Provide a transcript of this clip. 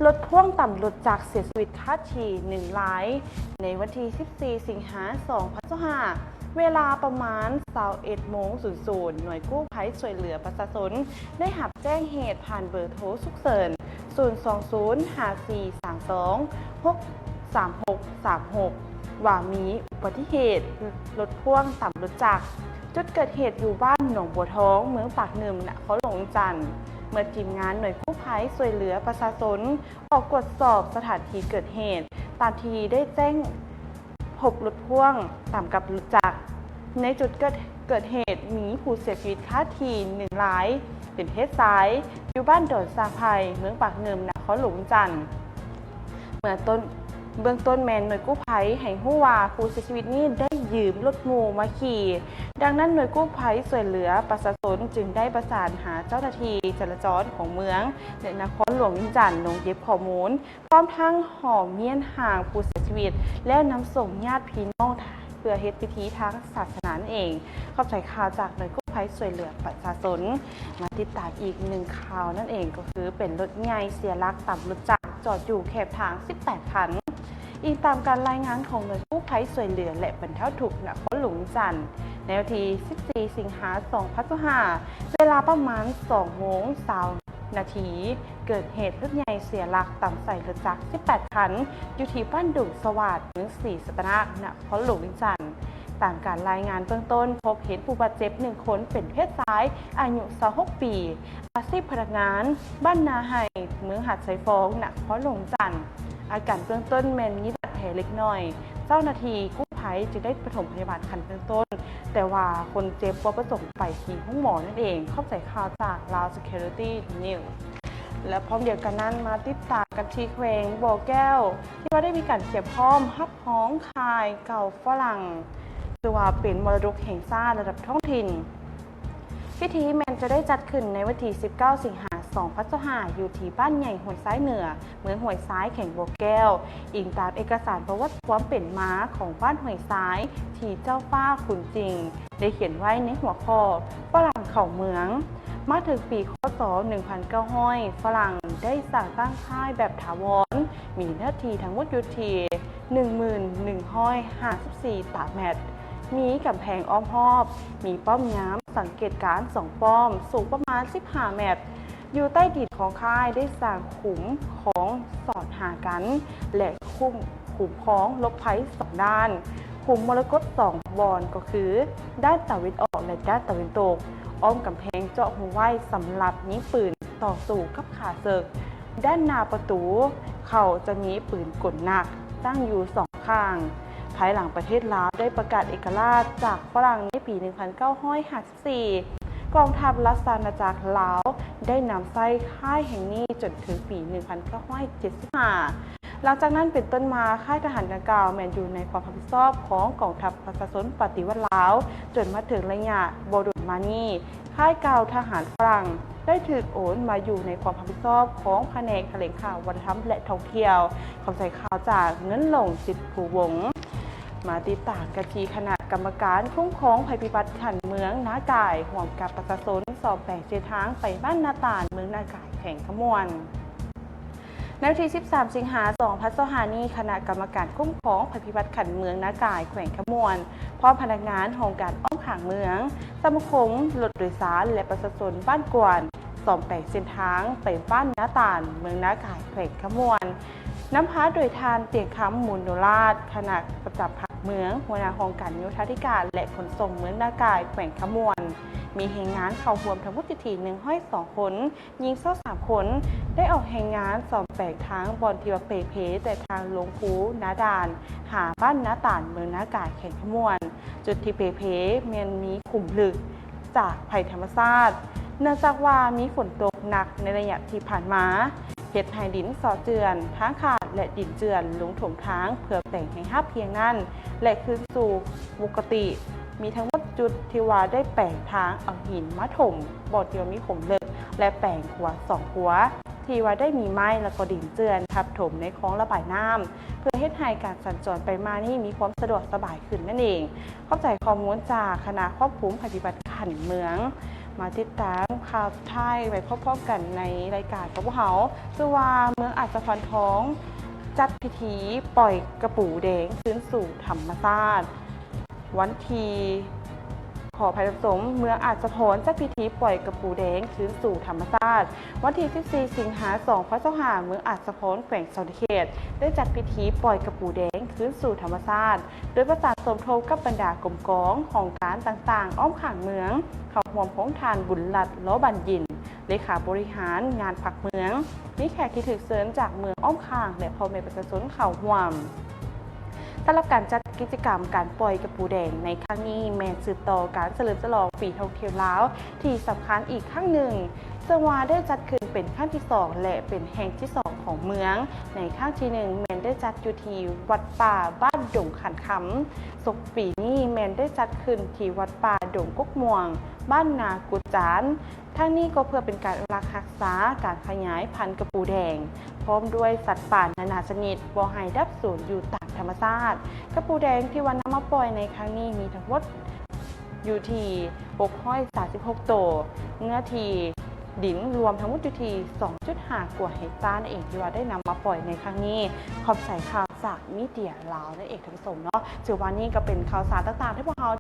ລົດພ່ວງຕຳລົດຈັກເສຍຊີວິດຄາທີ່ໜຶ່ງລາຍ. ໃນວັນທີສິບສີ່ ສິງຫາ ສອງພັນຊາວຫ້າ ເວລາປະມານຊາວເອັດໂມງສູນສູນ ໜ່ວຍກູ້ໄພຊ່ວຍເຫຼືອປະຊາຊົນ ໄດ້ຮັບແຈ້ງເຫດຜ່ານເບີໂທສຸກເສີນ ສູນສອງສູນ ຫ້າສີ່ສາມສອງ ຫົກສາມຫົກສາມຫົກ ວ່າມີອຸບັດຕິເຫດລົດພ່ວງຕຳລົດຈັກ. ຈຸດເກີດເຫດຢູ່ບ້ານໜອງບົວທອງ ເມືອງປາກງື່ມ ນະຄອນຫຼວງວຽງຈັນ. ເມື່ອທີມງານໜ່ວຍກູ້ໄພຊ່ວຍເຫຼືອປະຊາຊົນອອກກວດສອບສະຖານທີ່ເກີດເຫດ, ຕາມທີ່ໄດ້ແຈ້ງ ພົບລົດພ່ວງຕຳກັບລົດຈັກ. ໃນຈຸດເກີດ ເກີດເຫດມີຜູ້ເສຍຊີວິດຄາທີ່ໜຶ່ງລາຍ ເປັນເພດຊາຍ ຢູ່ບ້ານດອນສາໄພ ເມືອງປາກງື່ມ ນະຄອນຫຼວງວຽງຈັນ. ເບື້ອງຕົ້ນ ເບື້ອງຕົ້ນແມ່ນໜ່ວຍກູ້ໄພໃຫ້ຮູ້ວ່າ ຜູ້ເສຍຊີວິດນີ້ໄດ້ຢືມລົດໝູ່ມາຂີ່. ດັ່ງນັ້ນ ໜ່ວຍກູ້ໄພຊ່ວຍເຫຼືອປະຊາຊົນຈຶ່ງໄດ້ປະສານຫາເຈົ້າໜ້າທີ່ຈະລາຈອນຂອງເມືອງ ແລະ ນະຄອນຫຼວງວຽງຈັນ ລົງເກັບຂໍ້ມູນ ພ້ອມທັງຫໍ່ມ້ຽນຮ່າງຜູ້ເສຍຊີວິດ ແລ້ວນຳສົ່ງຍາດພີ່ນ້ອງ ເພື່ອເຮັດພິທີທາງສາສະໜານັ້ນເອງ. ຂອບໃຈຂ່າວຈາກໜ່ວຍກູ້ໄພຊ່ວຍເຫຼືອປະຊາຊົນ. ມາຕິດຕາມອີກໜຶ່ງຂ່າວນັ້ນເອງ ກໍຄືເປັນລົດໃຫຍ່ເສຍຫຼັກຕຳລົດຈັກ ຈອດຢູ່ແຄມທາງສິບແປດຄັນ. ອີງຕາມການລາຍງານຂອງໜ່ວຍກູ້ໄພຊ່ວຍເຫຼືອ ແລະ ບັນເທົາທຸກນະຄອນຫຼວງວຽງຈັນ ໃນວັນທີສິບສີ່ ສິງຫາ ສອງພັນຊາວຫ້າ ເວລາປະມານສອງໂມງຊາວນາທີ ເກີດເຫດລົດໃຫຍ່ເສຍຫຼັກຕຳໃສ່ລົດຈັກສິບແປດຄັນ ຢູ່ທີ່ບ້ານດົງສະຫວາດ ເມືອງສີສັດຕະນາກ ນະຄອນຫຼວງວຽງຈັນ. ຕາມການລາຍງານເບື້ອງຕົ້ນ ພົບເຫັນຜູ້ບາດເຈັບໜຶ່ງຄົນເປັນເພດຊາຍ ອາຍຸຊາວຫົກປີ ອາຊີບພະນັກງານ ບ້ານນາໄຮ່ ເມືອງຫາດຊາຍຟອງ ນະຄອນຫຼວງວຽງຈັນ. ອາການເບື້ອງຕົ້ນແມ່ນມີບາດແຜເລັກນ້ອຍ. ເຈົ້າໜ້າທີ່ກູ້ໄພຈຶ່ງໄດ້ປະຖົມພະຍາບານຂັ້ນເບື້ອງຕົ້ນ, ແຕ່ວ່າຄົນເຈັບບໍ່ປະສົງໄປທີ່ໂຮງໝໍນັ້ນເອງ. ຂອບໃຈຂ່າວຈາກ Lao Security News. ແລະ ພ້ອມດຽວກັນນັ້ນ ມາຕິດຕາມກັນທີ່ແຂວງບໍ່ແກ້ວ ທີ່ວ່າໄດ້ມີການກຽມພ້ອມຮັບຮອງຄ້າຍເກົ່າຝຣັ່ງ ຖືວ່າເປັນມໍລະດົກແຫ່ງຊາດລະດັບທ້ອງຖິ່ນ. ພິທີແມ່ນຈະໄດ້ຈັດຂຶ້ນໃນວັນທີສິບເກົ້າ ສິງຫາ ສອງພັນຊາວຫ້າ ຢູ່ທີ່ບ້ານໃຫຍ່ຫ້ວຍຊາຍເໜືອ ເມືອງຫ້ວຍຊາຍ ແຂວງບໍ່ແກ້ວ. ອີງຕາມເອກະສານປະຫວັດຄວາມເປັນມາຂອງບ້ານຫ້ວຍຊາຍ ທີ່ເຈົ້າຟ້າຂຸນຈິງ ໄດ້ຂຽນໄວ້ໃນຫົວຂໍ້ ຝຣັ່ງເຂົ້າເມືອງ. ມາເຖິງປີ ຄ.ສ. ໜຶ່ງພັນເກົ້າຮ້ອຍ ຝຣັ່ງໄດ້ສ້າງຕັ້ງຄ້າຍແບບຖາວອນ, ມີເນື້ອທີ່ທັງໝົດຢູ່ທີ່ ໜຶ່ງໝື່ນໜຶ່ງຮ້ອຍຫ້າສິບສີ່ຕາແມັດ, ມີກຳແພງອ້ອມຮອບ, ມີປ້ອມຍາມສັງເກດການສອງປ້ອມ, ສູງປະມານສິບຫ້າແມັດ. ຢູ່ໃຕ້ດິນຂອງຄ້າຍໄດ້ສ້າງຂຸມຂອງສອດຫາກັນ ແລະ ຄຸ້ມ ຄຸ້ມຄອງຫຼົບໄພສອງດ້ານ. ຂຸມມໍລະກົດສອງບ່ອນ ກໍຄືດ້ານຕາເວັນອອກ ແລະ ດ້ານຕາເວັນຕົກ. ອ້ອມກຳແພງເຈາະຮູໄວ້ສຳລັບຍິງປືນຕໍ່ສູ້ກັບຂ້າເສິກ. ດ້ານໜ້າປະຕູເຂົ້າຈະມີປືນກົນໜັກຕັ້ງຢູ່ສອງຂ້າງ. ພາຍຫຼັງປະເທດລາວໄດ້ປະກາດເອກະລາດຈາກຝຣັ່ງໃນປີໜຶ່ງພັນເກົ້າຮ້ອຍຫ້າສິບສີ່ ກອງທັບລາຊະອານາຈັກລາວໄດ້ນຳໃຊ້ຄ້າຍແຫ່ງນີ້ຈົນເຖິງປີໜຶ່ງພັນເກົ້າຮ້ອຍເຈັດສິບຫ້າ. ຫຼັງຈາກນັ້ນເປັນຕົ້ນມາ, ຄ້າຍທະຫານດັ່ງກ່າວແມ່ນຢູ່ໃນຄວາມຮັບຜິດຊອບຂອງກອງທັບປະຊາຊົນປະຕິວັດລາວ, ຈົນມາເຖິງໄລຍະບໍ່ດົນມານີ້, ຄ້າຍເກົ່າທະຫານຝຣັ່ງໄດ້ຖືກໂອນມາຢູ່ໃນຄວາມຮັບຜິດຊອບຂອງພະແນກຖະແຫຼງຂ່າວ, ວັດທະນະທຳ ແລະ ທ່ອງທ່ຽວ. ຂອບໃຈຂ່າວຈາກເງິນຫຼົງ ສິດພູວົງ. ມາຕິດຕາມກັນທີ່ຄະນະກຳມະການຄຸ້ມຄອງໄພພິບັດຂັ້ນເມືອງນາກາຍ ຮ່ວມກັບປະຊາຊົນ ສ້ອມແປງເສັ້ນທາງໄປບ້ານນາຕານ ເມືອງນາກາຍ ແຂວງຄຳມ່ວນ. ໃນວັນທີສິບສາມ ສິງຫາ ສອງພັນຊາວຫ້ານີ້, ຄະນະກຳມະການຄຸ້ມຄອງໄພພິບັດຂັ້ນເມືອງນາກາຍ ແຂວງຄຳມ່ວນ ພ້ອມພະນັກງານຫ້ອງການອ້ອມຂ້າງເມືອງ, ສະມາຄົມລົດໂດຍສານ ແລະ ປະຊາຊົນບ້ານກວນ ສ້ອມແປງເສັ້ນທາງໄປບ້ານນາຕານ ເມືອງນາກາຍ ແຂວງຄຳມ່ວນ. ນຳພາໂດຍທ່ານ ຕຽງຄຳ ມູນໂນລາດ, ຄະນະປະຈຳພັກເມືອງ, ຫົວໜ້າຫ້ອງການໂຍທາທິການ ແລະ ຂົນສົ່ງເມືອງນາກາຍ ແຂວງຄຳມ່ວນ. ມີແຮງງານເຂົ້າຮ່ວມທັງໝົດຢູ່ທີ່ໜຶ່ງຮ້ອຍສອງຄົນ, ຍິງຊາວສາມຄົນ, ໄດ້ອອກແຮງງານສ້ອມແປງທາງບ່ອນທີ່ວ່າເປ່ເພ ແຕ່ທາງລົງພູນາດານ ຫາບ້ານນາຕານ ເມືອງນາກາຍ ແຂວງຄຳມ່ວນ. ຈຸດທີ່ເປ່ເພແມ່ນມີຂຸມເລິກຈາກໄພທຳມະຊາດ, ເນື່ອງຈາກວ່າມີຝົນຕົກໜັກໃນໄລຍະທີ່ຜ່ານມາ, ເຮັດໃຫ້ດິນເຊາະເຈື່ອນ, ທາງຂາດ ແລະ ດິນເຈື່ອນລົງຖົມທາງເພື່ອແປງໃຫ້ຮາບພຽງນັ້ນ ແລະ ຄືນສູ່ປົກກະຕິ. ມີທັງໝົດຈຸດທີ່ວ່າໄດ້ແປງທາງເອົາຫີນມາຖົມບ່ອນທີ່ວ່າມີຂຸມເລິກ ແລະ ແປງຂົວສອງຂົວ ທີ່ວ່າໄດ້ມີໄມ້ ແລະ ກໍດິນເຈື່ອນທັບຖົມໃນຄອງລະບາຍນ້ຳ ເພື່ອເຮັດໃຫ້ການສັນຈອນໄປມານີ້ມີຄວາມສະດວກສະບາຍຂຶ້ນນັ້ນເອງ. ຂອບໃຈຂໍ້ມູນຈາກຄະນະຄວບຄຸມໄພພິບັດຂັ້ນເມືອງ. ມາຕິດຕາມຂ່າວສຸດທ້າຍໄປພ້ອມໆກັນໃນລາຍການຂອງພວກເຮົາ. ຊື່ວ່າເມືອງອາດສະພອນທອງຈັດພິທີປ່ອຍກະປູແດງຄືນສູ່ທຳມະຊາດ. ວັນທີ ຂໍອະໄພທ່ານຜູ້ຊົມ, ເມືອງອາດສະພອນຈັດພິທີປ່ອຍກະປູແດງຄືນສູ່ທຳມະຊາດ. ວັນທີສິບສີ່ ສິງຫາ ສອງພັນຊາວຫ້າ, ເມືອງອາດສະພອນ ແຂວງສະຫວັນນະເຂດ ໄດ້ຈັດພິທີປ່ອຍກະປູແດງຄືນສູ່ທຳມະຊາດ ໂດຍປະສານສົມທົບກັບບັນດາກົມກອງ, ຫ້ອງການຕ່າງໆອ້ອມຂ້າງເມືອງ, ເຂົ້າຮ່ວມຂອງທ່ານ ບຸນລັດ ລໍບັນຍິນ ເລຂາບໍລິຫານງານພັກເມືອງ, ມີແຂກທີ່ຖືກເຊີນຈາກເມືອງອ້ອມຂ້າງ ແລະ ພໍ່ແມ່ປະຊາຊົນເຂົ້າຮ່ວມ. ສຳລັບການຈັດກິດຈະກຳການປ່ອຍກະປູແດງໃນຄັ້ງນີ້ ແມ່ນສືບຕໍ່ການສະເຫຼີມສະຫຼອງປີທ່ອງທ່ຽວລາວທີ່ສຳຄັນອີກຄັ້ງໜຶ່ງ, ເຊິ່ງວ່າໄດ້ຈັດຂຶ້ນເປັນຄັ້ງທີສອງ ແລະ ເປັນແຫ່ງທີສອງຂອງເມືອງ. ໃນຄັ້ງທີໜຶ່ງແມ່ນໄດ້ຈັດຢູ່ທີ່ວັດປ່າບ້ານດົງຂັນຄຳ, ສົກປີນີ້ແມ່ນໄດ້ຈັດຂຶ້ນທີ່ວັດປ່າດົງກົກມ່ວງ, ບ້ານນາກຸດຈານ. ທັງນີ້ກໍເພື່ອເປັນການອະນຸລັກຮັກສາ, ການຂະຫຍາຍພັນກະປູແດງ ພ້ອມດ້ວຍສັດປ່ານານາຊະນິດ ບໍ່ໃຫ້ດັບສູນຢູ່ຕາມທຳມະຊາດ. ກະປູແດງທີ່ວ່ານຳມາປ່ອຍໃນຄັ້ງນີ້ມີທັງໝົດຢູ່ທີ່ຫົກຮ້ອຍສາມສິບຫົກໂຕ, ເນື້ອທີ່ດິນລວມທັງໝົດຢູ່ທີ່ສອງຈຸດຫ້າກວ່າເຮັກຕານັ້ນເອງ ທີ່ວ່າໄດ້ນຳມາປ່ອຍໃນຄັ້ງນີ້. ຂອບໃຈຂ່າວຈາກມີເດຍລາວນັ້ນເອງທ່ານຜູ້ຊົມເນາະ. ຖືວ່ານີ້ກໍເປັນຂ່າວສານຕ່າງໆທີ່ພວກເຮົາ